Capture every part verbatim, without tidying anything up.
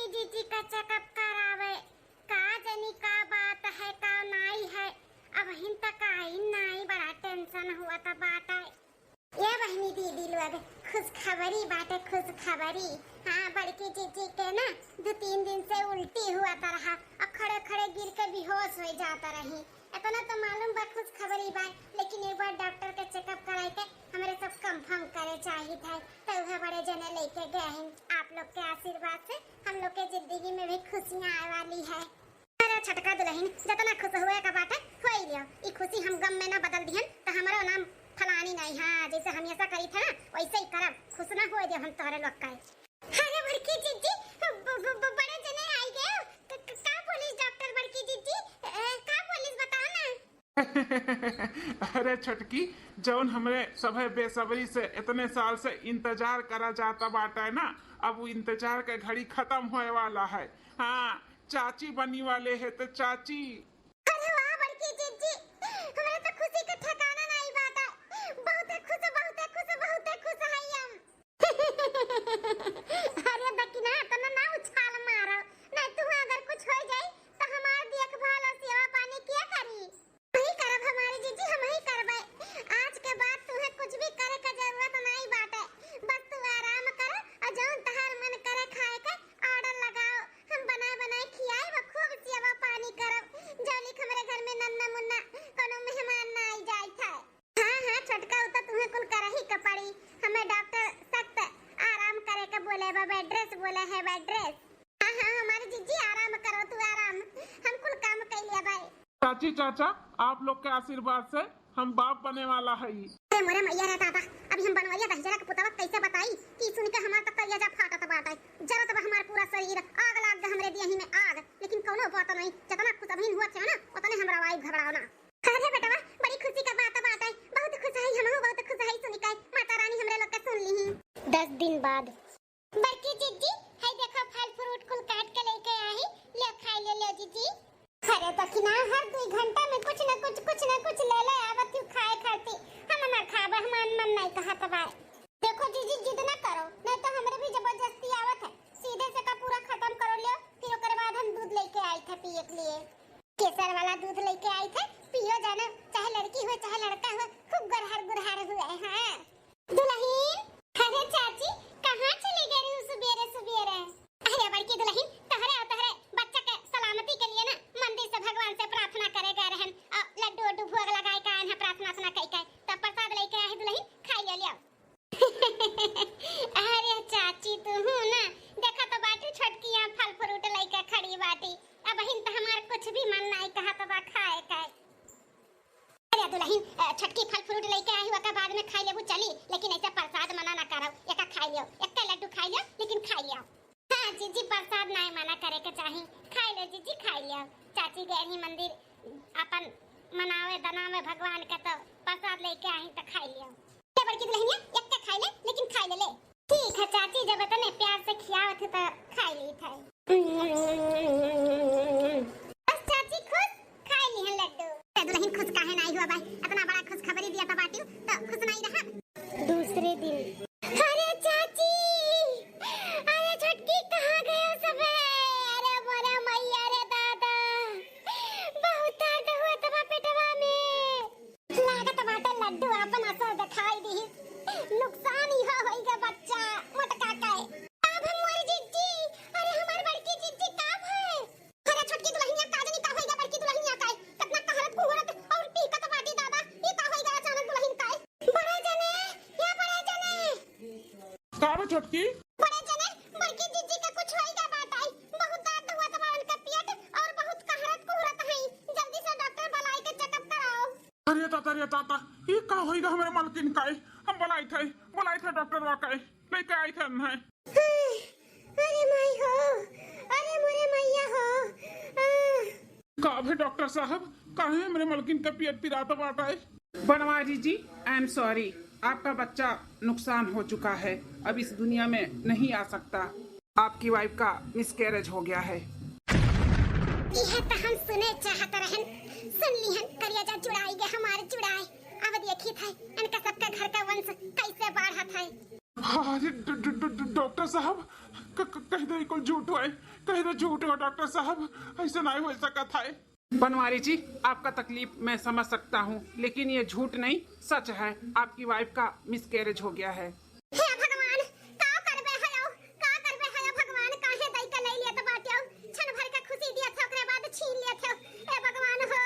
जीजी का checkup करावे, का जानी का बात है, का नाई है, अबहिन तक आइन नाई, बड़ा tension हुआ था बात है। ए बहिनी दीदी लोग, खुशखबरी बाटे, खुशखबरी। हाँ, बड़की जीजी के ना दो तीन दिन से उल्टी हुआ त रहा और खड़े खड़े गिर के बेहोश हो जात रही। इतना तो मालूम बा खुशखबरी बा, लेकिन एक बार डॉक्टर के checkup कराए के हमरे सब confirm करे चाहित है। तो उहे बड़े जने लेके गए हैं। आप लोग के आशीर्वाद से हम लोग के जिंदगी में भी खुशियाँ आए वाली है। अरे छोटका दुलहिन, जतना खुश हुए का बाटे, होई लियो। ई खुशी हम गम में ना बदल दिहन, त हमरो नाम फलानी नहीं। हाँ, जैसे हमेशा करी थे ना, वैसे ही करब। खुश ना होए देब हम तोहरे लोग का। अरे बड़की जीजी, ब-, ब-, ब-, बड़े जने आई गए। क-, क-, का बोलिस डॉक्टर बड़की जीजी? ए, का बोलिस बताओ ना। अरे छोटकी, जौन हमरे सभे बेसब्री से इतने साल से इंतजार करा जाता बाटे ना, अब वो इंतजार के घड़ी खत्म होए वाला है। हाँ, चाची बनी वाले है तो चाची। अरे वाह बड़की जीजी, हमरे तो खुशी के ठिकाना नहीं बाटे। बहुते खुश, बहुते खुश, बहुते खुश है हम। अरे दकिना, इतना ना उछाल मारो, नहीं तू अगर कुछ हो जाई तो हमार देखभाल और सेवा पानी क्या करी? वही करब हमारी जीजी, हम ही करबे। आज के बाद तुम्हें कुछ भी करे का जरूरत नहीं बाटे, बस तू आराम कर और जौन तहार मन करे खाए के order लगाओ, हम बनाए बनाए खियाई व खूब सेवा पानी करब। जौलिक हमरे घर में नन्ना मुन्ना कोनो मेहमान ना आई जाए था। हाँ, हाँ, छोटका, उ त तुहे कुल करही के पड़ी। हमें डॉक्टर सख्त आराम करे के बोले बा, bed rest बोले है, bed rest। हाँ, हाँ, हमारी जीजी, आराम करो तू, आराम। हम कुल काम कइ लिया भाई। चाची, चाचा, आप लोग के आशीर्वाद से हम बाप बने वाला हई। अरे मोरे मैया रे दादा, अभी हम बनवरिया दहिजरा के पुतवा कैसे बताई कि सुन के हमार त करेजा फाटत बाटे, जरत बा हमार पूरा शरीर, आग लाग गए हमरे देही में आग। लेकिन कौनो बात नहीं, जितना खुश अभी हुआ थे ना, उतने हमरा वाई घबराओ ना। अरे बेटवा, बड़ी खुशी का बात बाटे, बहुत खुश है, हमहू बहुत खुश है सुन के। माता रानी हमरे लोग के सुन ली। दस दिन बाद। बड़की जीजी, है देखो फल fruit कुल काट के लेके आई, ले खाई ले, ले जीजी। अरे दखिना, हर दो घंटा में कुछ न कुछ, कुछ न कुछ ले ले आवत हूँ खाए खाती। हम ना खाबे, हमार मन नहीं कहत बा। देखो जीजी, जिद ना करो, नहीं तो हमरे भी जबरदस्ती आवत है। सीधे से का पूरा खत्म करो लियो, फिर ओकरे बाद हम दूध लेके आई थे पिए के लिए। केसर वाला दूध लेके आई थे, पियो जानो, चाहे लड़की हो चाहे लड़का हो, खूब गरहर गुरहर हुए। हाँ दुलहिन। अरे चाची, कहाँ चली गई रहू सुबेरे सुबेरे? अरे बड़की दुलहिन, तहरे और तहरे बच्चा के सलामती के लिए ना मंदिर से भगवान से प्रार्थना करे गए रहन और लड्डू उड्डू भोग लगाए के आए हैं, प्रार्थना उर्थना कई के, तब प्रसाद लेके आए हैं दुलहिन, खाई ले लियो। अरे चाची, तू हूँ ना, देखा तो बाटू छोटकी यहाँ फल fruit लेके खड़ी बाटी। अबहिन तो हमार कुछ भी मन नहीं कहत बा खाए के। अरे दुलहिन, अ, छोटकी फल fruit लेके आई हुआ का बाद में खाई लेबू चली, लेकिन ऐसे प्रसाद मना ना करो, एका खाई लियो, एक लड्डू खाई लियो, लेकिन खाई लियो। हाँ जीजी, प्रसाद नहीं मना करे के चाही, खाई ले जीजी, खाई लियो। चाची गए ही मंदिर, अपन मनावे दनावे भगवान के, तो प्रसाद लेके आई तो खाई लियो। ले बड़की दुलहिनिया, एक के खाई ले, लेकिन खाई ले, ले। ठीक है चाची, जब इतने प्यार से खियावत है तो खाई ली था। बस चाची खुश, खाई ली है लड्डू। ते दुलहिन खुश काहे नहीं हुआ भाई? इतना बड़ा खुशखबरी दिया था बाटियो, तो खुश नहीं रहा? दूसरे दिन। अरे चाची, अरे छोटकी कहाँ गयो सबे? अरे मोरे मैया रे दादा, बहुत दर्द हुआ तबा पेटवा में। लागत बाटे लड्डू आपन असर दिखाई दिहिस। नुकसान इहो होई गे बच्चा, मोटका के। अब हमार जीजी, अरे हमार बड़की जीजी का भय? अरे छोटकी दुलहिनिया का जानी का होई गे बड़की दुलहिनिया का? कितना कहरत कुहरत और पीकत बाटी दादा, ई का होई गे अचानक दुलहिन का? बड़े जने, या बड़े जने। का बा छोटकी? बड़े जने, बड़की जीजी के कुछ होई गे बाटे। बहुत दर्द हुआ बा उनके पेट और बहुत कहरत कुहरत है। जल्दी से डॉक्टर बुलाई के checkup कराओ। अरे ताता, अरे ताता, ई का होई गे हमरे मलकिन का? हम बुलाई थे, बुलाई थे डॉक्टरवा का, लेके आई थे हम। अरे माई हो, अरे मोरे मैया हो। आ। का भे डॉक्टर साहब, काहे हमरे मलकिन के पेट पिरात बाटे? बनवारी जी, I am sorry, आपका बच्चा नुकसान हो चुका है, अब इस दुनिया में नहीं आ सकता। आपकी wife का miscarriage हो गया है। यह तो हम सुने चाहत रहन, सुन लिहन, करेजा जुड़ाई गे हमार जुड़ाई। अब देखी थे इनका सबका घर का वंश कैसे बढ़त है। अरे ड-, ड-, ड-, ड-, डॉक्टर साहब, क-, क-, कहि दो, ई कुल झूठ होए, कहि दो झूठ हो डॉक्टर साहब, ऐसे नाहीं होइ सकत है। बनवारी जी, आपका तकलीफ मैं समझ सकता हूँ, लेकिन ये झूठ नहीं, सच है। आपकी वाइफ का मिसकैरेज हो गया है। हे भगवान, का करबे हयो, का करबे हयो भगवान, काहे दई के ले लियत बाट्यो? क्षण भर के खुशी दियत हो, ओकरे बाद छीन लियत हो। हे भगवान हो।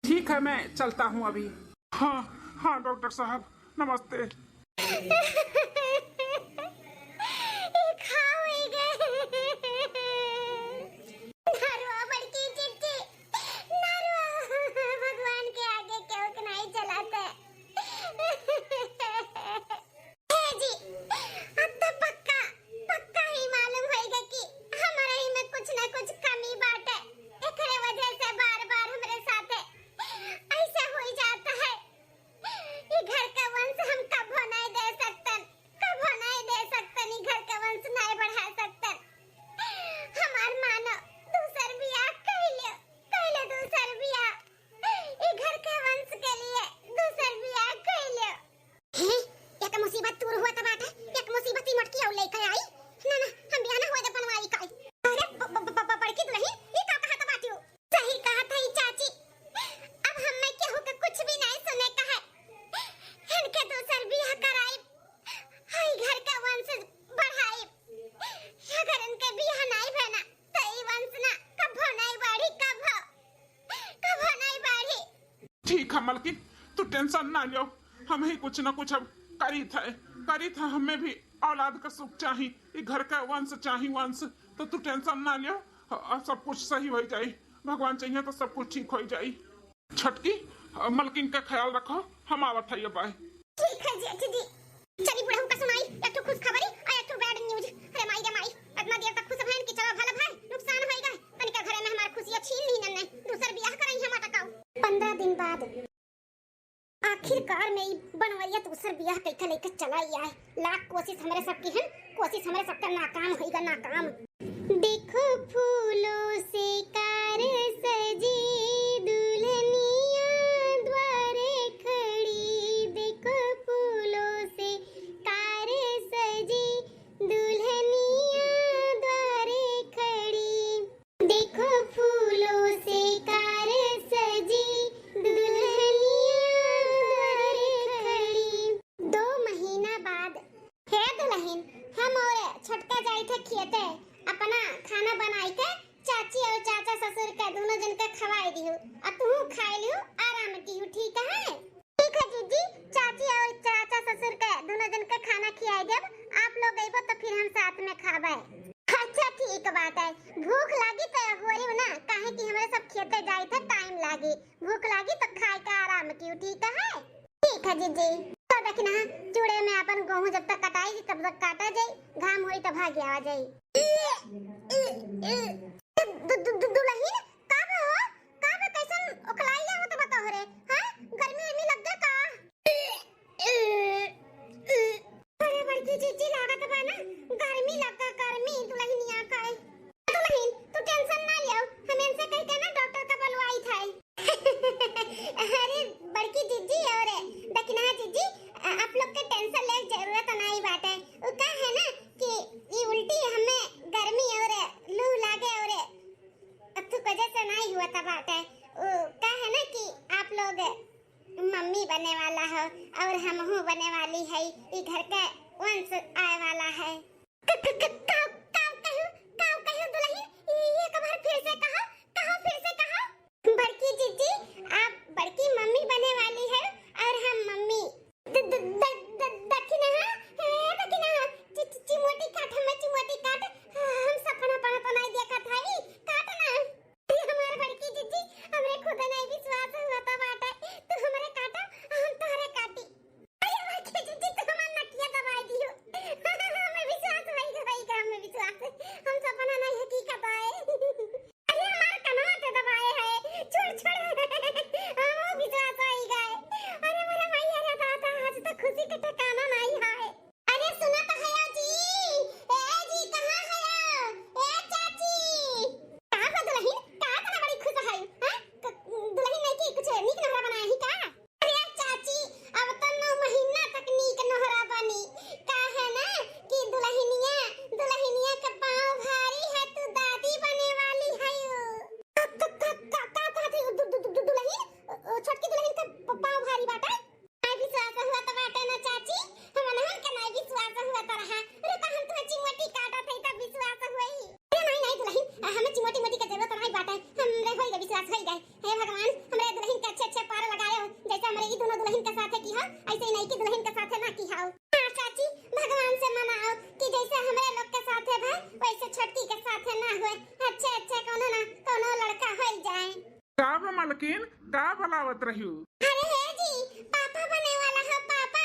ठीक है, मैं चलता हूँ अभी। हाँ, हाँ डॉक्टर साहब, नमस्ते। ई का होई गए? नरवा बड़की चिट्ठी, नरवा। भगवान के आगे केहू के नाहीं चलाते। हे जी, अब तो पक्का, पक्का ही मालूम होइगा कि हमारा ही में कुछ ना कुछ कमी बाटे। एकरे वजह से बार-बार हमरे साथे ऐसे होई जाता है। ई घर का वंश हम कभो नाहीं दे सकतन, कभो नाहीं दे सकतन, ई घर का वंश नाहीं बढ़ा सकतन। हमार मानो दूसर बियाह कइले, कइले दूसर बियाह। ई घर के वंश के लिए दूसर बियाह कइले। हैं? एक मुसीबत दूर हुआ त बाटे, एक मुसीबत ही मटकी और लेके आई। ना, ना, हम बियाह ना हुआ जब बनवाई काई। अरे, ब-, ब-, ब-, ब-, बड़की दुलहिन, ई का कहत बाटियो? सही कहत हई चाची, अब हम्मे केहू के कुछ भी नाहीं सुने का है। इनके दूसर बियाह कराई, हई घर का वंश बढ़ाई। अगर इनके बियाह नाहीं भए ना, त ई वंश ना कभो नाहीं बढ़ी, कभो, कभो नाहीं बढ़ी। ठीक है मलकिन, तू टेंशन ना लियो, हम ही कुछ ना कुछ अब करीत है, करीत है, हमें भी औलाद का सुख चाही, ई घर का वंश चाही, वंश। तो तू टेंशन ना लियो, अ, सब कुछ सही होइ जाई, भगवान चाहिए तो सब कुछ ठीक होइ जाई। छोटकी, अ, मलकिन का ख्याल रखो, हम आवत है, बाय। ठीक है जेठ जी। चली बुढ़ऊ का सुनाई एक ठो खुशखबरी और एक ठो बैड न्यूज। अरे माई रे माई, इतना देर तक खुश भैन कि चलो भला भाई, नुकसान होइगा। तनिका घरे में हमार खुशियाँ छीन ली नन्ने, दूसर बियाह करई हम अटकाऊ। पन्द्रह दिन बाद आखिरकार में ई बनवरिया दूसर बियाह कइके लेके चला आई है। लाख कोशिश हमरे सब की है, कोशिश हमरे सबका नाकाम होइगा, नाकाम। देखो फूलों से कार सजी दुल्हनिया द्वारे खड़ी, देखो फूलों से कार सजी दुल्हनिया द्वारे खड़ी। देखो फूलों से कार सजी दुल्हनिया द्वारे खड़ी। दो महीना बाद। हे दुलहिन, हम और छोटका जाई थे खेते, अपना खाना बनाई के चाची और चाचा ससुर के दोनों जन के खवाई दिहु, और तू खाई लिहु, आराम किहु, ठीक है? ठीक है जीजी, चाची और चाचा ससुर के दोनों जन के खाना खियाई देब, आप लोग अइबो तो फिर हम साथ में खाबे। अच्छा ठीक बात है, भूख लागी तो होरी ना, काहे कि हमरे सब खेते जाई थे, टाइम लागी, भूख लागी तो खाए के आराम किहु, ठीक है? ठीक है जीजी। तो देखना, चूड़े में अपन गेहूं जब तक कटाई जी, तब तक काटा जाई, घाम होई तब भाग आवा जाई। दु-, दु-, दु-, दुलहिन, का बा हो? का बा, कैसन ओखलाई आवत बा तोहरे? हाँ? गर्मी उर्मी लग गया का? अरे बड़की जीजी, लागत बा ना, गर्मी लग गया, गर्मी दुलहिनिया का। दुलहिन, तू टेंशन ना लियो, हम इनसे कह के ना डॉक्टर का बुलवाई था। अरे बड़की जीजी और दखिनहा जीजी, आ-, आप लोग के टेंशन ले जरूरत नहीं बाटे। उ का है ना कि ई उल्टी हमें गर्मी और लू लागे और अथु वजह से नहीं हुआ था बाटे। उ का है ना कि आप लोग मम्मी बने वाला हो और हमहू बने वाली है, ई घर के वंश आए वाला है। क-, क-, क-, का, का कहू, का कहू दुलहिन? ई एक बार फिर से कहो, कहो फिर से कहो। बड़की जीजी, आप बड़की मम्मी बने वाली है और हम मम्मी। द-, द-, द-, द-, दखिनहा, हे दखिनहा, चि-, चि-, चिमोटी काट, हमें चिमोटी काट, हम सपना पना तो नहीं देखत हई, काट ना। हमार बड़की जीजी, हमरे खुद नहीं विश्वास हुआ था बाटे, तू हमरे काटा, हम तोहरे काटी। अरे बड़की जीजी, तू हमार नकिया दबाई दियो। का बनावत रहियो? अरे हे जी, पापा बने वाला है, पापा।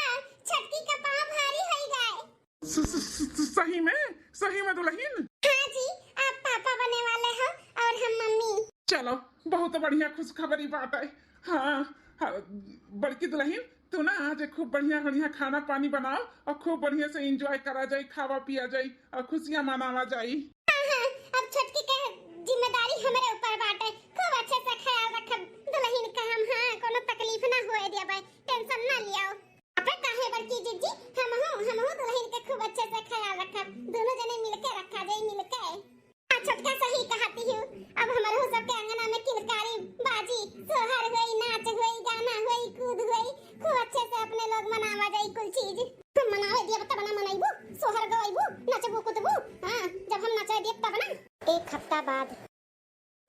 छोटकी का पाँव भारी होई गए। स-, स-, स-, स-, सही में, सही में दुलहिन? हाँ जी, आप पापा बने वाले हो और हम मम्मी। चलो, बहुत बढ़िया खुशखबरी बात है। हाँ, हाँ, बड़की दुलहिन, तू ना आज खूब बढ़िया बढ़िया खाना पानी बनाओ और खूब बढ़िया से enjoy करा जाई, खावा पिया जाई और खुशियाँ मनावा जाई। हाँ, हाँ, अब छोटकी के जिम्मेदारी हमरे ऊपर बाटे। खूब अच्छे से ख्याल रखब दुलहिन का हम, हाँ, कोनो तकलीफ ना होए देबे, tension ना लियो। अबे काहे बड़की जिज्जी, हमहू, हमहू दुलहिन के खूब अच्छे से ख्याल रखब। दोनों जने मिलके रखा जाई, मिलके। आ छोटका सही कहती हूँ, अब हमरहू सबके अंगना में किलकारी बाजी, सोहर होई, नाच होई, गाना होई, कूद होई, खूब अच्छे से अपने लोग मनावा जाई कुल चीज। हम मनावे दियब तब ना मनइबू, सोहर गवइबू, नचबू कूदबू। हाँ, जब हम नचाए दियब तब ना। एक हफ्ता बाद।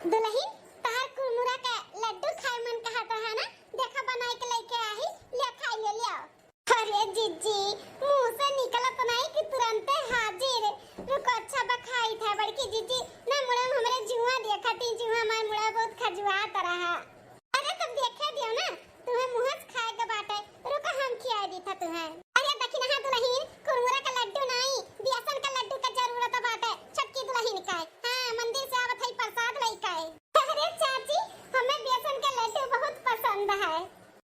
दुलहिन, तहार कुरमुरा के लड्डू खाए मन कहत रहा ना, देखा बनाई के लइके आही, ले खाई ले, ले आओ। अरे जिज्जी, मुँह से निकलत नहीं कि तुरंते हाजिर। रुको, अच्छा बा खाई था बड़की जिज्जी, ना मुड़ा में हमरे जुआ देखा थी, जुआ हमार मुड़ा बहुत खजुआत रहा। अरे तब देखे दियो ना, तुम्हें मुँह से खाए के बाटे, रुको हम खियाए दी था तुम्हें। अरे दखिनहा दुलहिन, कुरमुरा का लड्डू नहीं, बेसन का लड्डू का जरूरत बाटे, छोटकी दुलहिन का। हाँ, मंदिर से आवत है प्रसाद लइके। अरे चाची, हमें बेसन के लड्डू बहुत पसंद है।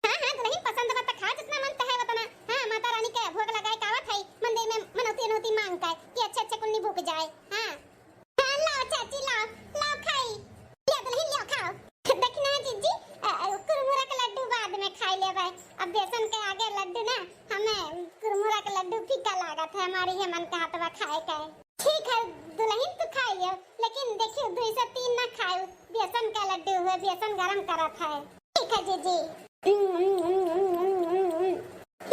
हाँ, हाँ, दुलहिन पसंद बा त खा, जितना मन कहे उतना। हाँ, माता रानी के भोग लगाए के आवत है, मंदिर में मनौती अनौती मांग के, कि अच्छे अच्छे कुल निबुक जाए। हाँ। हाँ, लाओ चाची, लाओ, लाओ खाई। ले दुलहिन, ले खाओ। देखी ना जिज्जी, अ, अ, कुरमुरा के लड्डू बाद में खाई लेबै। अब बेसन के आगे लड्डू ना, हमें कुरमुरा के लड्डू फीका लागत है, हमारी ये मन कहत बा खाए के। ठीक है दुलहिन, तू खाई लियो, लेकिन देखियो, दुई से तीन ना खायो, बेसन का लड्डू हुए, बेसन गरम करत है। ठीक है जीजी।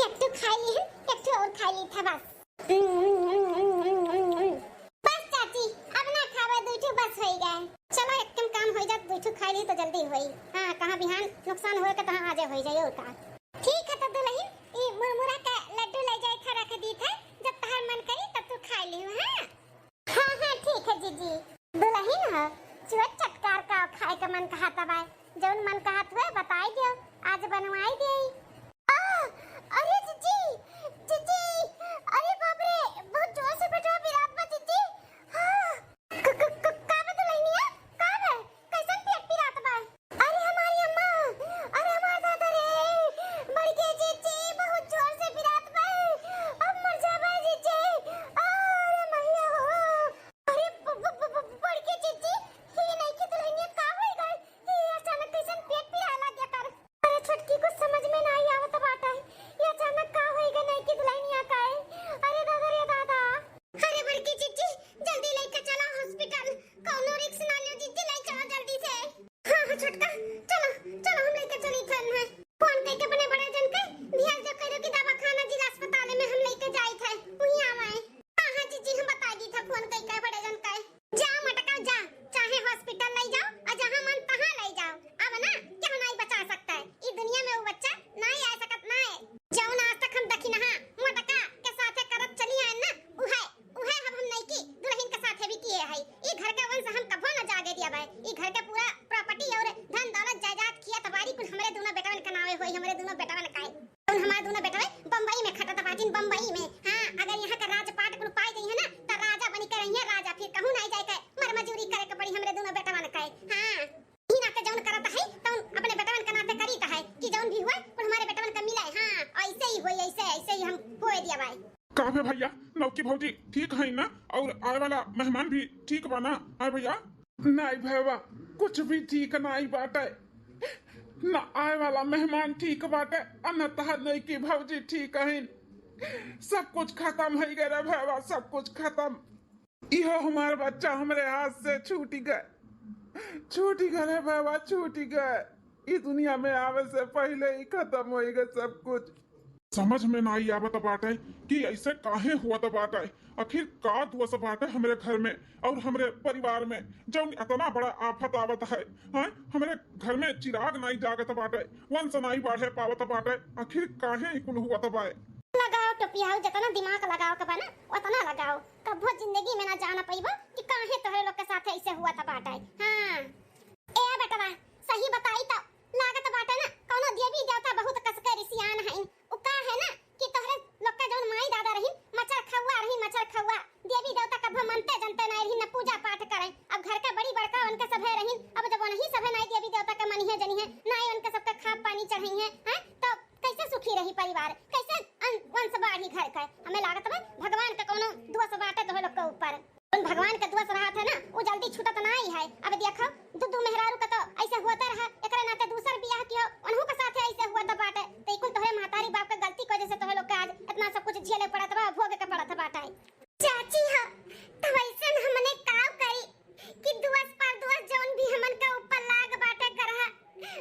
एक ठो खाई ली है, एक ठो और खाई ली था बस। बस चाची, अब ना खावे, दुई ठो बस होई गए। चलो, एक कम काम होई जात, दुई ठो खाई ली तो जल्दी होई। हाँ, कहाँ बिहान नुकसान होए के तहाँ आजे होई जाए और का। ठीक है तो दुलहिन, ई मुरमुरा के लड्डू ले जाए खा रख दी थे, जब तहार मन करी तब तू खाई लियो, हाँ? हाँ, हाँ, ठीक है जीजी। दुलहिन हो, चुआ चटकार का खाए का मन कहत बा। जौन मन कहत हुए बताई दियो, आज बनवाई देई। आ, अरे जीजी, जीजी, अरे बाप रे, बहुत जोर से बेटवा पिरात बा जीजी। हाँ, क-, क-, क-, का बा दुलहिनिया? का बा? कैसन पेट पिरात बा? अरे हमारी अम्मा, अरे हमार दादा रे, बड़के जीजी बहुत जोर से पिरात बा। अब मर जाबे जीजी। अरे मैया हो। अरे ब-, ब-, ब-, ब-, बड़के जीजी, ही नहीं की दुलहिनिया का होई गई? ही अचानक कैसन पेट पिराए लग गया कर। अरे छोटकी, कुछ समझ में नहीं आवत बाटे। ये अचानक का होई गए नहीं की दुलहिनिया का है? अरे दादा रे दादा। अरे बड़की जीजी, जल्दी लेके चला hospital। कौनो risk ना लियो जीजी, ले चलो जल्दी से। हाँ, हाँ, छोटका, चलो, चलो, हम लेके चली थन है। फोन करके अपने बड़े जन के भेज दो, कह दो कि दवाखाना जिला अस्पताल में हम लेके जाई थे, वहीं आवे। हाँ, हाँ, जीजी, हम बता दी था फोन करके बड़े जन के। जाओ मटका, जा, चाहे hospital ले जाओ और जहाँ मन तहाँ ले जाओ। अब ना, क्यों नहीं बचा सकता है? ई दुनिया में वो बच्चा नहीं आ सकत, नहीं। जौन आज तक हम दखिनहा मटका के साथे करत चली आए ना, उहे उहे अब हम नईकी दुलहिन के साथे भी किए हई। ई घर के वंश हम कभो न जागे दियाबे। ई घर के पूरा property और धन दौलत जायदाद खेत बारी कुल हमरे दुनो बेटवन के नावे होई, हमरे दुनो बेटवन का है। जौन हमार दुनो बेटवे बम्बई में खटत बाटिन, बम्बई में। हाँ, अगर यहाँ के राजपाट कुल पाए जइहे ना, त राजा बनी के रहिए राजा, फिर कहूँ नाई जाए के मर मजूरी करे के पड़ी हमरे दुनो बेटवन का है। हाँ। ई नाते जौन करत है, तौन अपने बेटवन के नाते करीत है कि जौन भी हुए, कुल हमारे बेटवन के मिले। हाँ, ऐसे ही होई, ऐसे, ऐसे ही हम होए दियाबे। का बे भैया, नौकी भौजी ठीक है ना? और आए वाला मेहमान भी ठीक बा ना? हाँ भैया? नहीं भैया, कुछ भी ठीक नहीं बाटे। ना आए वाला मेहमान ठीक बाटे, और ना तहार नौकी भौजी ठीक है। सब कुछ खत्म है गए रे भैया, सब कुछ खत्म। इहो हमार बच्चा हमरे हाथ से छूटी गए, छूटी गए रे बाबा, छूटी गए। ई दुनिया में आवे से पहिले ही खत्म होई गए सब कुछ। समझ में नाई आवत बाटे कि ऐसे काहे हुआ बाटे, आखिर का दोष बाटे हमरे घर में और हमरे परिवार में, जौन इतना बड़ा आफत आवत है। हैं? हमरे घर में चिराग नाई जागत बाटे, वंश नाई बढ़े पावत बाटे, आखिर काहे ई कुल हुआ बाटे? लगाओ टोपिया, जितना दिमाग लगाओ के बा ना, उतना लगाओ। कभो जिंदगी में ना जान पइबो कि काहे तोहरे लोग के साथ ऐसे हुआ त बाटे। हाँ। ए बेटवा, सही बताई त लागत बाटे भगवान के दोष रहत है ना, उ जल्दी छूटत नाहीं है। अब देखो, दू दू मेहरारू का तो ऐसे होते रहा, एकरे नाते दूसर बियाह कियो, उनहू के साथे ऐसे हुआ तो बाटे। तो ई कुल तोहरे महतारी बाप के गलती की वजह से तोहरे लोग के आज इतना सब कुछ झेले पड़त बा, भोगे के पड़त बाटे। चाची हो, तो वैसन हमने काव करी कि दोष पर दोष जौन भी हमन के ऊपर लाग बाटे ग्रह,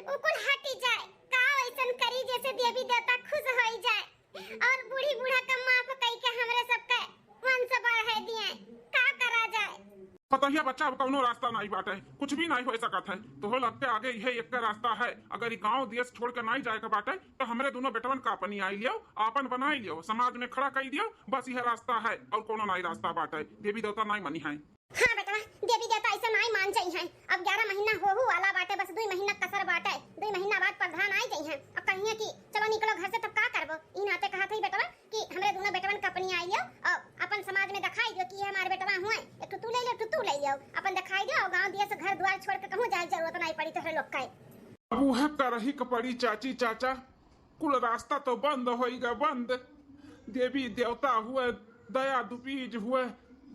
उ कुल हटी जाए। का वैसन करी जैसे देवी देवता खुश होई जाए और बूढ़ी बूढ़ा का माफ कई के हमरे सबके वंश बढ़े दिए। का करा जाए? पतोहिया बच्चा, अब कौनो रास्ता नाहीं बाटे, कुछ भी नाहीं हो सकत है। तोहरे लोग के आगे इहे एक रास्ता है, अगर ई गांव देश छोड़ के नाहीं जाए के बाटे तो हमरे दोनों बेटवन का अपनी आई लियो, आपन बनाई लियो, समाज में खड़ा कई दियो, बस इहे रास्ता है और कौनो नाहीं रास्ता बाटे। देवी देवता नाहीं मनी है। हाँ बेटवा, देवी देवता ऐसे नाहीं मान जाई हैं। अब ग्यारह महीना होहू वाला बाटे, बस दुई महीना कसर बाटे, दुई महीना बाद प्रधान आई जाई हैं। अब कहिए कि चलो निकलो घर से, तब का करबो? ई नाते कहत हई बेटवा कि हमरे दोनों बेटवन का अपनी आई लियो और अपन समाज में दिखाई दियो कि ये हमारे बेटवा हुए, एक ठो तू ले लियो, एक ठो तू ले लियो, अपन दिखाई दियो और गाँव दिए से घर द्वार छोड़ के कहूँ जाए जरूरत नाहीं पड़ी तोहरे लोग का। अब वह करही के पड़ी चाची चाचा, कुल रास्ता तो बंद होई गए बंद। देवी देवता हुए, दया दुपीज हुए,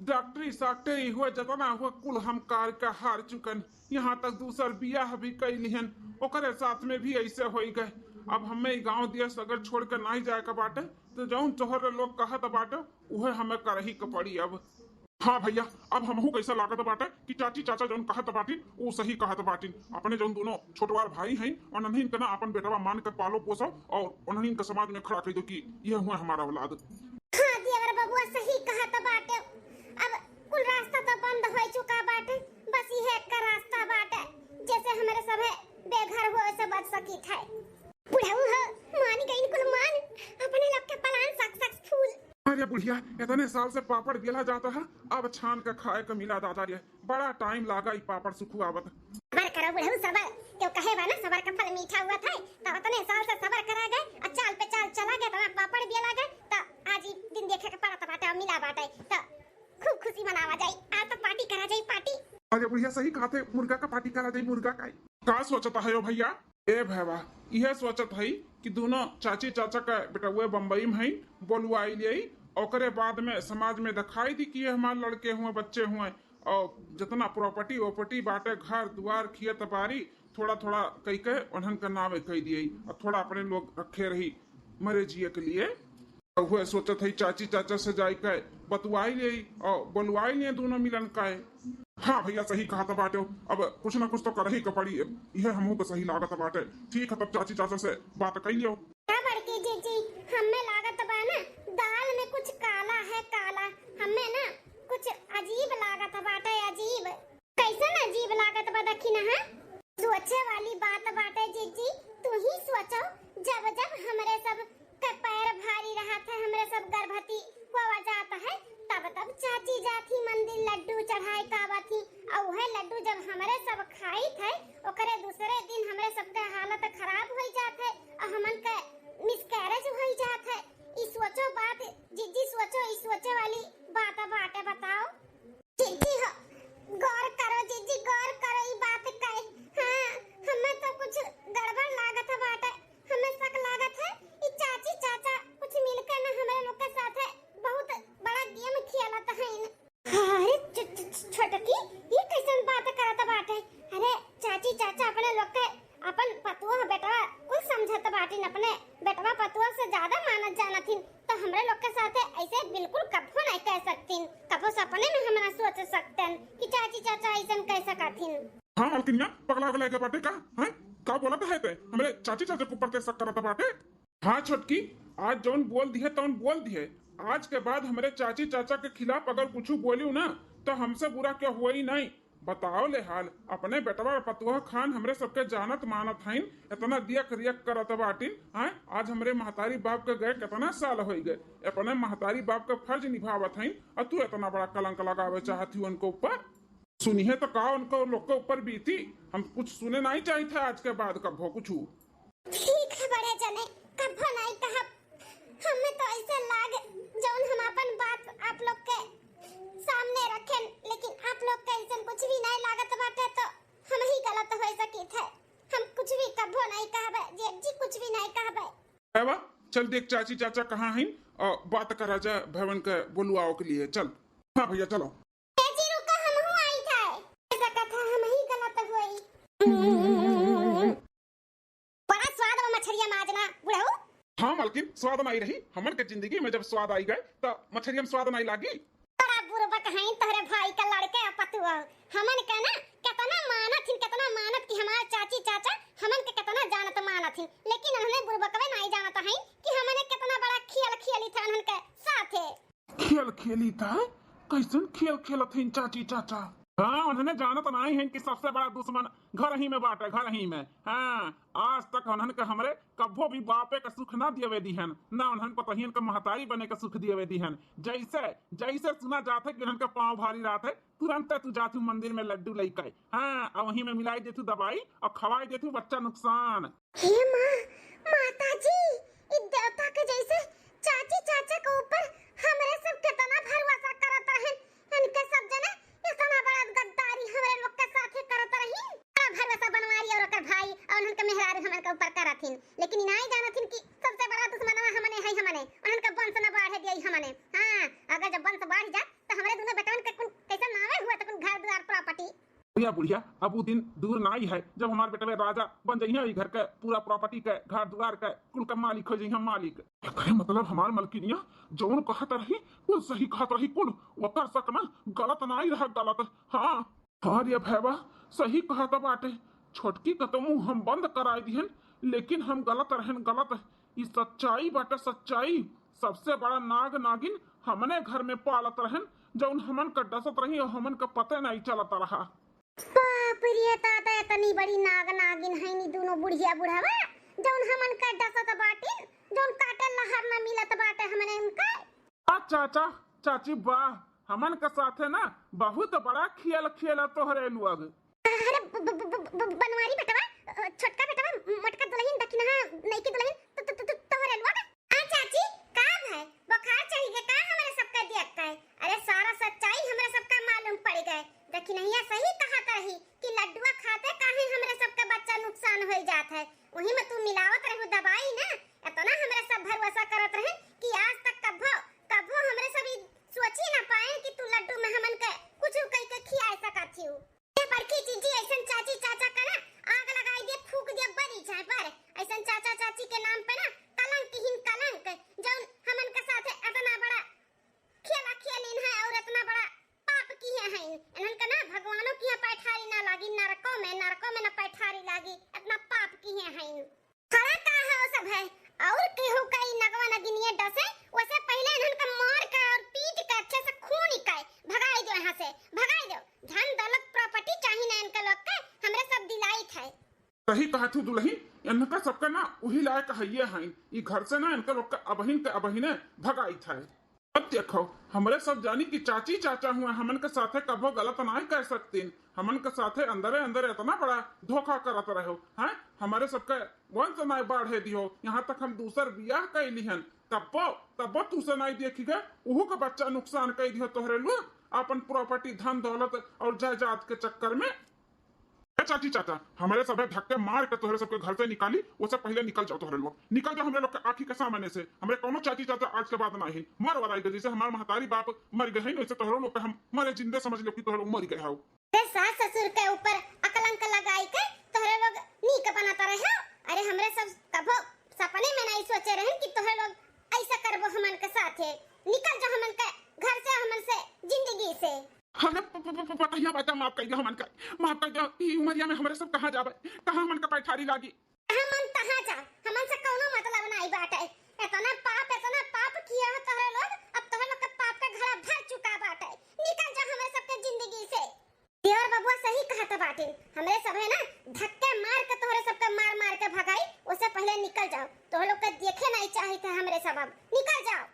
डॉक्टरी साक्टरी हुए, जतना हुए कुल हम कार के हार चुकन। यहाँ तक दूसर बियाह भी कई लिहन, ओकरे साथ में भी ऐसे होई गए। अब हमें ई गांव देश अगर छोड़ के नाहीं जाए के बाटे तो जौन तोहरे लोग कहत बाटे उहे हमें करही के पड़ी। अब हाँ भैया, अब हमहू कैसा लागत बाटे कि चाची चाचा जौन कहत बाटिन उ सही कहत बाटिन। अपने जौन दोनों छोटवार भाई हैं, उन्हन के ना अपन बेटवा मान के पालो पोसो और उन्हन के समाज में खड़ा कर दो कि ये हुए हमारा औलाद। हाँ देवर बबुआ सही कहत बाटे। अब कुल रास्ता तो बंद हो चुका बाटे, बस ये एक रास्ता बाटे जैसे हमारे सभे बेघर हुए से बच सकी थे। बुढ़ऊ हो, मान गइन कुल मान, अपने लोग के plan successful। अरे बुढ़िया, इतने साल से पापड़ बेला जाता है, अब छान के खाए के मिला दादा रे, बड़ा time लागा ई पापड़ सुखुआवत। सबर करो बुढ़ऊ सबर, क्यों कहे बा ना सबर का फल मीठा हुआ था, तो इतने साल से सबर करा गए, और चाल पे चाल चला गए, तो पापड़ बेला गए, तो आज ही दिन देखे के पड़त बाटे और मिला बाटे, तो खूब खुशी मनावा जाई। आज तो party करा जाई, party। अरे बुढ़िया सही कहत है, मुर्गा का party करा जाई, मुर्गा का। का सोचत है ओ भैया? ए भैया, इहे सोचत हई कि दोनों चाची चाचा का बेटउए बम्बई में हई, बोलवाई लेई, ओकरे बाद में समाज में दिखाई दी कि ये हमार लड़के हुए, बच्चे हुए, और जितना property वॉपर्टी बाटे, घर दुआर, खेत बारी, थोड़ा थोड़ा कई के उन्हन का नावे कई दिए, और थोड़ा अपने लोग रखे रही मरे जिए के लिए। उहे सोचत हई चाची चाचा से जाई के बतुआई लेई और बोलवाई लेई दोनों मिलन का। हाँ भैया सही कहत बाटे, अब कुछ ना कुछ तो करही के पड़ी, इहे हमहू के सही लागत बाटे। ठीक है तब चाची चाचा से बात कई लियो। का बड़की जीजी, हमें लागत बा ना दाल में कुछ काला है, काला। हमें ना कुछ अजीब लागत बाटे, अजीब। कैसन अजीब लागत बा दखिनहा? सोचे वाली बात बाटे जीजी, तू ही सोचो, जब जब हमरे सब के पैर भारी रहत है, हमरे सब गर्भवती होवा जात है, तब तब चाची जात ही मंदिर लड्डू चढ़ाए का आवत ही, और वह लड्डू जब हमरे सब खाइत है, ओकरे दूसरे दिन हमरे सबके हालत खराब होई जात है, और हमन के miscarriage होई जात है। ई सोचो बात जीजी, सोचो, ई सोचे वाली बात बाटे, बताओ। जीजी हो, गौर करो जीजी, गौर करो ई बात का। हाँ, हमें तो कुछ गड़बड़ लागत है बाटे। हमें शक लागत है ई चाची चाचा कुछ मिलके ना हमरे लोग के साथे बहुत बड़ा game खेलत हईन। अरे छ-, छ-, छ-, छोटकी, ये कैसन बात करत बाटे? अरे चाची चाचा अपने लोग के अपन पतुआ बेटवा कुल समझत बाटिन, अपने बेटवा पतुआ से ज्यादा मानत जानत हिन, तो हमरे लोग के साथे ऐसे बिल्कुल कभो नहीं कह सकतीन, कभो सपने में हम ना सोच सकतन कि चाची चाचा ऐसन कह सकत हिन। हाँ मलकिनिया, पगला गला के बाटे का? हैं? का बोलत है ते? हमरे चाची चाचा के ऊपर ते शक करत बाटे? हाँ छोटकी, आज जौन बोल दिहे तौन बोल दिहे। आज के बाद हमरे चाची चाचा के खिलाफ अगर कुछ बोलियो ना तो हमसे बुरा क्या हुआ ही नहीं। बताओ ले हाल, अपने बेटवा पतुआ खान हमरे सबके जानत मानत हईन, इतना दियक रियक करत बाटिन, हैं? आज हमरे महतारी बाप के गए कितना साल होई गए, अपने महतारी बाप के फर्ज निभावत हईन, और तू इतना बड़ा कलंक लगावे चाहत ही उनके ऊपर। सुनिहे तो का उनको लोग के ऊपर बीती, हम कुछ सुने नहीं चाहिए थे आज के बाद कभो कुछ। ठीक है बड़े जने, कभो नहीं कहब। हमें तो ऐसे लाग जौन हम अपन बात आप लोग के सामने रखेन, लेकिन आप लोग के ऐसन कुछ भी नहीं लागत बाटे तो हम ही गलत हो सकी थे। हम कुछ भी कभो नहीं कहबे, जेठ जी कुछ भी नहीं कहबे। एवा, चल देख चाची चाचा कहाँ हैं और बात करा जा भवन के बोलवाओ के लिए। चल। हाँ भैया चलो। ए जी, स्वाद नाई रही, हमन के जिंदगी में जब स्वाद आई गए, त मछरिया में स्वाद नाई लागी। बड़ा बुरबक हईन तोहरे भाई का लड़के आ पतुआ। हमन का ना केतना मानत हिन, केतना मानत कि हमार चाची चाचा हमन के केतना जानत मानत हिन, लेकिन उन्हने बुरबकवे नाई जानत हईन कि हमने केतना बड़ा खेल खेली था उन्हन के साथे। खेल खेली था? कैसन खेल खेलत हईन चाची चाचा? हाँ, उन्हने जानत नाई हईन कि सबसे बड़ा दुश्मन घर ही में बाटे, घर ही में। हाँ, आज तक उन्हन के हमरे कभो भी बापे का सुख ना दियवे दिहन, ना उन्हन पतोहियन का महतारी बने का सुख दियवे दिहन। जैसे, जैसे सुना जात है कि उन्हन का पाँव भारी रहत है, तुरंत तू जाथू मंदिर में लड्डू लइके, हाँ, और वहीं में मिलाई देथू दवाई और खवाई देथू बच्चा नुकसान। हे माँ, माता जी, इ देवता के जैसे चाची चाचा के ऊपर हमरे सब केतना भरोसा करत रहन, इनके सब जने इतना बड़ा गद्दारी हमरे लोग के साथे करत रही। बड़ा भरोसा बनवारी और ओकर भाई और उनके मेहरारू हमन के ऊपर करत हिन, लेकिन इ नाई जानत हिन कि सबसे बड़ा दुश्मनवा हमने है, हमने उनके वंश न बढ़े दिए हमने। हाँ, अगर जब वंश बढ़ जाए तो हमरे दोनों बेटवन के कुल कैसे नावे हुआ तो कुल घर द्वार प्रॉपर्टी। बुढ़िया, बुढ़िया, अब उ दिन दूर नाई है जब हमार बेटवे राजा बन जइहे, ई घर के पूरा प्रॉपर्टी के, घर द्वार के, कुल के मालिक हो जइहे, मालिक। एकरे मतलब हमार मलकिनिया जौन कहत रही, कुल सही कहत रही, कुल ओकर शक ना, गलत नाई रहा, गलत। हाँ, हाँ रे भैया, सही कहत बाटे। छोटकी के तो मुंह हम बंद कराई दिहन, लेकिन हम गलत रहन, गलत। ई सच्चाई बाटे, सच्चाई। सबसे बड़ा नाग नागिन हमने घर में पालत रहन, जौन हमन का डसत रही और हमन का पते नहीं चलत रहा। बाप रे दादा, इतनी बड़ी नाग नागिन है नी दोनों बुढ़िया बुढ़ावा, जौन हमन का डसत बाटिन, जौन काटे लहर न मिलत बाटे हमने उनका। आ चाचा, चाची, वाह, हमन का साथे ना बहुत बड़ा खेल खेला तोहरे लोग। अरे ब-, ब-, ब-, ब-, ब-, बनवारी बेटवा, अ, छोटका बेटवा, मोटका दुलहिन, दखिनहा नईकी दुलहिन, त-, त-, त-, त-, तोहरे लोग। आ चाची, का भय? बुखार चढ़ी गए का हमरे सबका देख के? अरे सारा सच्चाई हमरे सबका मालूम पड़ गए। दखिनहिया सही कहत रही कि लड्डुआ खाते काहे हमरे सबका बच्चा नुकसान होई जात है। वही में तू मिलावत रहू दवाई ना, इतना हमरे सब भरोसा करत रहे कि आज तक कभो, कभो हमरे सब ई सोची ना पाए कि तू लड्डू में हमन के कुछ कई के खिया सकत हियो। ये बड़की जीजी ऐसन चाची चाचा का ना आग लगाई दे, फूक दे, बरी जाए पर। ऐसन चाचा चाची के नाम पे ना कलंक हीन कलंक, जौन हमन के साथे इतना बड़ा खेला खेलिन है और इतना बड़ा पाप किए हैं। इन्हन का ना भगवानों की यहाँ पैठारी ना लागी, नरकों में, नरकों में ना पैठारी लागी, इतना पाप किए हैं। खड़ा का है वो सब है? और केहू का ई नगवा नगिनिया डसे, वसे पहले इन्हन का मार के और पीट के अच्छे से खून निकाय भगाई दो यहाँ से, भगाई दो। धन दौलत प्रॉपर्टी चाही ना इनके लोग के, हमरे सब दिलाइत है। सही कहत हूँ दुलही, इनका सबका ना वही लायक हइये हैं, ई घर से ना इनके लोग के अबहिन के अबहिने भगाइत है। अब देखो, हमरे सब जानी कि चाची चाचा हुए हमन के साथे कभो गलत नाय कर सकतीन। हमन के साथे अंदरे अंदरे इतना बड़ा धोखा करत रहो, हैं? हमरे सबके वंश नाय बाढ़े दिहो, यहाँ तक हम दूसर बियाह कैली हन, तब्बो, तब्बो तू से नाय देखी गए, उहू के बच्चा नुकसान कर दिहो तोहरे लोग, अपन प्रॉपर्टी, धन दौलत और जायदाद के चक्कर में। ए चाची चाचा, हमरे सभे धक्के मार के तोहरे सबके घर से निकाली, वो से पहले निकल जाओ तोहरे लोग। निकल जाओ हमरे लोग के आँखी के सामने से। हमरे कौनो चाची चाचा आज के बाद ना ही। मर वराई गए, जैसे हमार महतारी बाप मर गए हैं, वैसे तोहरे लोग के हम मरे जिंदे समझ लो कि तोहरे लोग मर गए हो। अरे सास ससुर के ऊपर अकलंक लगाई के तोहरे लोग नीक बनत रहे हो। अरे हमरे सब कभो सपने में नहीं सोचे रहन कि तोहरे लोग ऐसा करबो हमन के साथे। निकल जाओ हमन के घर से, हमन से जिंदगी से। अरे प-, प-, प-, प-, पतहिया बाटा, माफ कर दिया हमन का, माफ कर दिया। ई उमरिया में हमरे सब कहाँ जाबे, कहाँ हमन का पैठारी लागी? हमन तहाँ जा, हमन से कौनो मतलब नाई बाटे। इतना पाप, इतना पाप किया हो तोहरे लोग, अब तोहरे लोग के पाप का घड़ा भर चुका बाटे। निकल जा हमरे सबके जिंदगी से। देवर बबुआ सही कहत बाटे, हमरे सब है ना धक्के मार के तोहरे सबके मार मार के भगाई, ओसे पहले निकल जाओ। तोहरे लोग के देखे नाई चाहित है हमरे सब, अब निकल जाओ।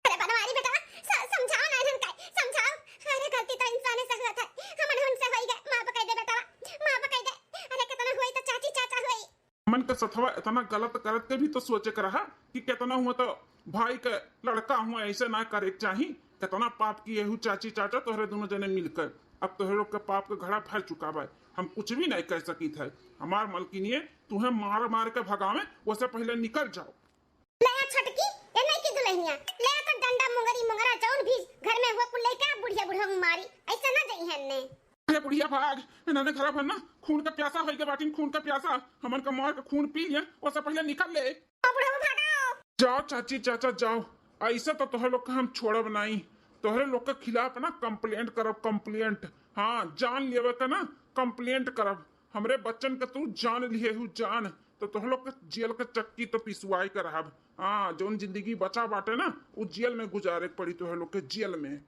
अरे बनवारी बेटा, स-, समझाओ ना इन्हन का, समझाओ। अरे गलती तो इंसाने से हुआ था, हमन उनसे होई गए, माफ कर दे बेटा, माफ कर दे। अरे कितना हुई तो चाची चाचा हुई। हमन के सथवा इतना गलत करत के भी तो सोचे के रहा कि कितना हुआ तो भाई के लड़का हुआ, ऐसे ना करे के चाही। कितना पाप किए हु चाची चाचा तोहरे दोनों जने मिलकर। अब तोहरे लोग के पाप के घड़ा भर चुका बा, हम कुछ भी नहीं कर सकित है। हमार मलकिनिये तुहे मार मार के भगावे, ओसे पहले निकल जाओ। ले आ छोटकी, ए नईकी दुलहिनिया, ले आ तो डंडा, मुंगरी, मुंगरा, जौन भी घर में हुआ कुल लेके आ, बुढ़िया बुढ़वा में मारी, ऐसे ना जइहन ने। अरे बुढ़िया भाग, इन्हने घरा भर ना खून का प्यासा होई के बाटिन, खून का प्यासा, हमन का मार के खून पी लिया, ओसे पहले निकल ले। ओ बुढ़ऊ भागो। जाओ चाची चाचा जाओ, ऐसे तो तोहरे लोग के हम छोड़ब नाई। तोहरे लोग के खिलाफ ना कंप्लेंट करब, कंप्लेंट। हाँ, जान लेवे के ना कंप्लेंट करब। हमरे बच्चन के तू जान लिहे हु जान, तो तोहरे लोग के जेल के चक्की तो पिसवाई के रहब। हाँ, जौन जिंदगी बचा बाटे ना, उ जेल में गुजारे के पड़ी तोहरे लोग के, जेल में।